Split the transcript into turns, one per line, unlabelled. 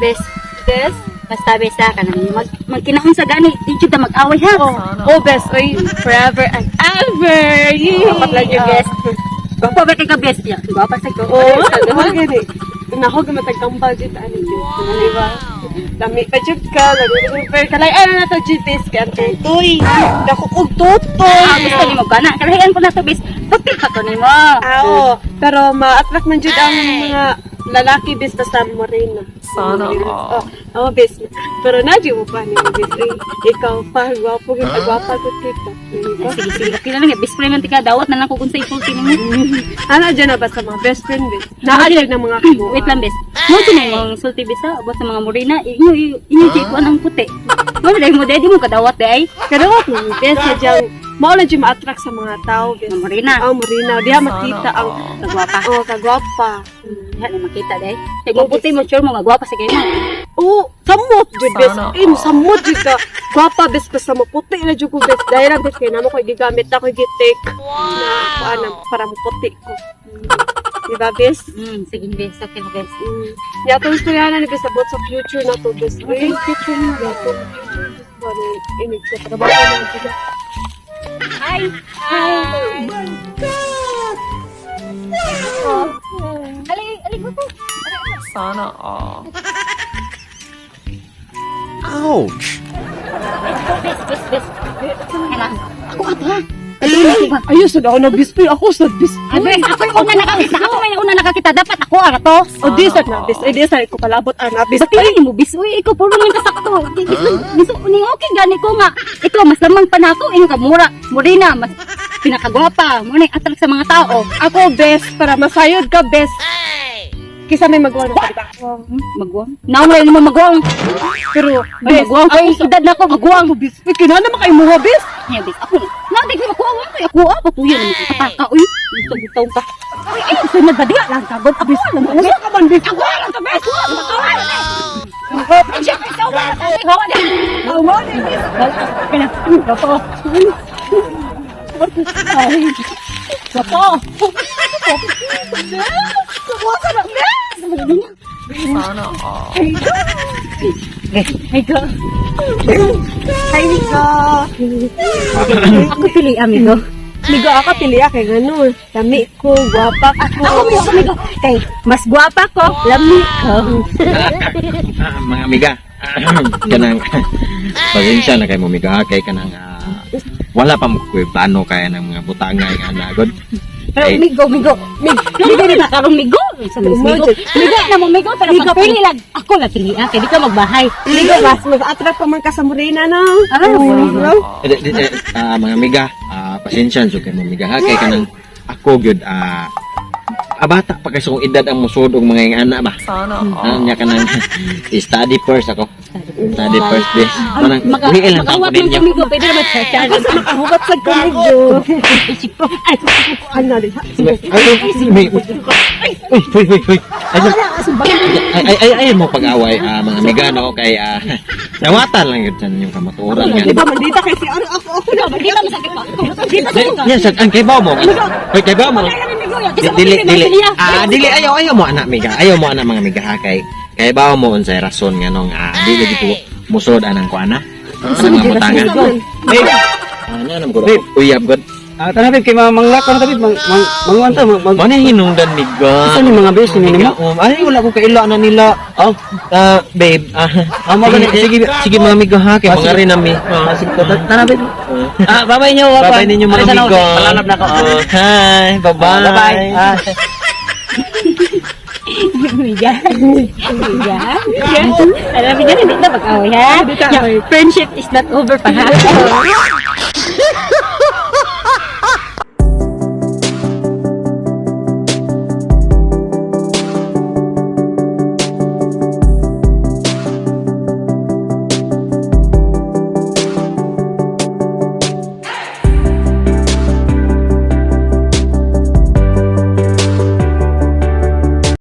Bes,
Bes?
Basta bes ha, kanang magkinaon sa gani, di jud ta mag-away ha.
Oh, oh bes, oy, forever and ever. Yay!
Dapat lang yung bes. Gwapa ba kay ka bes niya? Gwapa sa ko.
Oo, oh, gani. Nako, gumatagtambal jud ani jud. Di ba? Lami pa jud ka, lami pa jud. Pero kalay ano na to jud bes kay ang tutoy. Dako og tutoy.
Ah, gusto nimo gana. Kalahian ko na to bes. Puti pa ko nimo.
Ah, oo. Pero ma-attract man jud ang mga lalaki bes basta morena.
Sana
Oh,
all.
oh, bes. Pero na jud mo pa ni bes. Eh, ikaw pa gwapo gyud, gwapa gud kita. Di ba?
Sige, sige. Okay na lang. Eh. Best friend man tika. Dawat na lang ko kung sa isulti nimo.
Ano dyan na ba sa mga best friend bes? Naa jud ng mga kabuuan.
Wait lang, bes. Mo na yung sulti bes ha. About sa mga morena. Inyo, inyo, inyo, kuan ang puti. Mo na mo di mo kadawat di ay.
Kadawat mo bes sadyang mao lang jud ma-attract sa mga tao bes.
Mga morena.
Oh, morena. Diha makita ang
Kagwapa.
Oh, kagwapa.
Diha na makita di ay. Kay mo puti mo sure mo nga gwapa sa kayo.
Oo, samot jud bes.
Sana
Eh, samot jud ka. Gwapa bes basta mo puti na jud ko bes. Dahil lang bes kay namo koy gigamit na koy gitik na kuan na para mo puti ko. Di ba bes?
Sige bes. Okay na bes.
Ya to istoryahan ni bes about sa future na to bes. Uy, future na to. Future bes ba ni inig ko trabaho na jud.
Hi. Hi. Ali, ali ko po.
Sana all.
Ouch!
Bes, bes, bes. Kailangan. Ako ato ha.
Ayos sad ako na bes. Uy, ako sad bes.
Ay, bes, ako yung una nakakita. Ako may una nakakita. Dapat ako ara to.
O di sad na bes. Ay di sad ko palabot ana bes.
Ba't hindi mo bis? Uy, ikaw puro naman kasakto. Bis, bis, uning okay gani ko nga. Ikaw mas lamang pa nako, ingon ka mura, morena, mas pinakagwapa, mo na attract sa mga tao.
Ako bes para masayod ka bes. Kisa may magawa na ka, di ba?
Magwang. Naong lang mo magwang.
Pero
Ay,
bes,
magwang kay edad na ko magwang.
bes, uy, kinahanglan man kay muha bes.
Nya bis ako. Na di ko ako ako ako ah patuyo naman ko kataka uy. Gusto ka. Uy, ay sunod ba diha lang kagod ako lang.
Usa ka man bes.
Ako lang ka bes. Ako lang. Friendship is over. Hawa na.
Hawa na bes.
Kaya, gapo. Ay, gapo. Gapo ka na, bes.
Sana all.
Ay, go.
Hi, Miko.
Ako pili, amigo.
Migo, ako pili ako kay ganun. Lami ko, gwapa ko.
Ako, amigo, amigo. Kay, mas gwapa ko, lami ko.
Ah, mga amiga, kanang pasensya na kay mo amiga ha, kay kanang wala pa mo ko'y plano kaya ng mga butanga nga ana god.
Pero
Ay.
migo, migo. Migo, migo na karong migo. Sa migo. Migo na mo, migo. Pero pag pili lang, ako lang pili. Ah, kay di ka magbahay.
Migo, mas attract pa man ka sa morena, no?
Ah, morena.
Eh, mga amiga, pasensya na kay mo amiga ha, kay kanang ako gyud abata pa kay sa akong edad ang musod og mga ingana ba.
Sana
Ah,
all.
nya kanang study first ako. Study first this. Kanang
Maka,
uwi lang ta ko
makawat ng
ninyo.
kumigo, pwede naman sa channel.
Ako sa makahubat sa kamigo.
Ay,
Ano, di
Ay, ay, ay, uy, uy, uy, uy. Ay, ay, ay, ay, ay, mo pag-away, mga amiga, no? Kay, nawatan lang yun dyan yung kamatuoran nga.
Di ba, mandita kay si ano, ako, ako na.
Di ba masakit pa? Di ba
Di, yan, sa, ang kay mo. Hoy, kay mo. Dili, dili. Ah, dili, ayaw, ayaw mo, anak, miga. Ayaw mo, anak, mga miga, ha? Kay bawo mo, unsay rason nga, nung, dili dito, musod, anang ko, ana. Anang mga butangan. Hey, ano, anong ko? Uyab, god.
Ah, tara babe, kay mga manglak ta babe, mang manguan ta, mang
Mano yung hinungdan, miga?
Asa ni mga bes ni nimo?
Ay, wala ko kaila na nila.
Oh,
Babe,
Ah, mo gani.
sige, sige, mga amigo ha, kay
Ah,
mga
sige.
rin nami.
Sige, tara babe. Ah, bye-bye nyo.
Bye-bye ninyo mga
Alis na ako,
amigo.
Palanap na ako.
Oh, hi, bye-bye.
Bye-bye. Ah.
Miga. Miga. Alam mo, hindi na mag-away, ha?
Hindi ta away.
Friendship is not over pa, ha?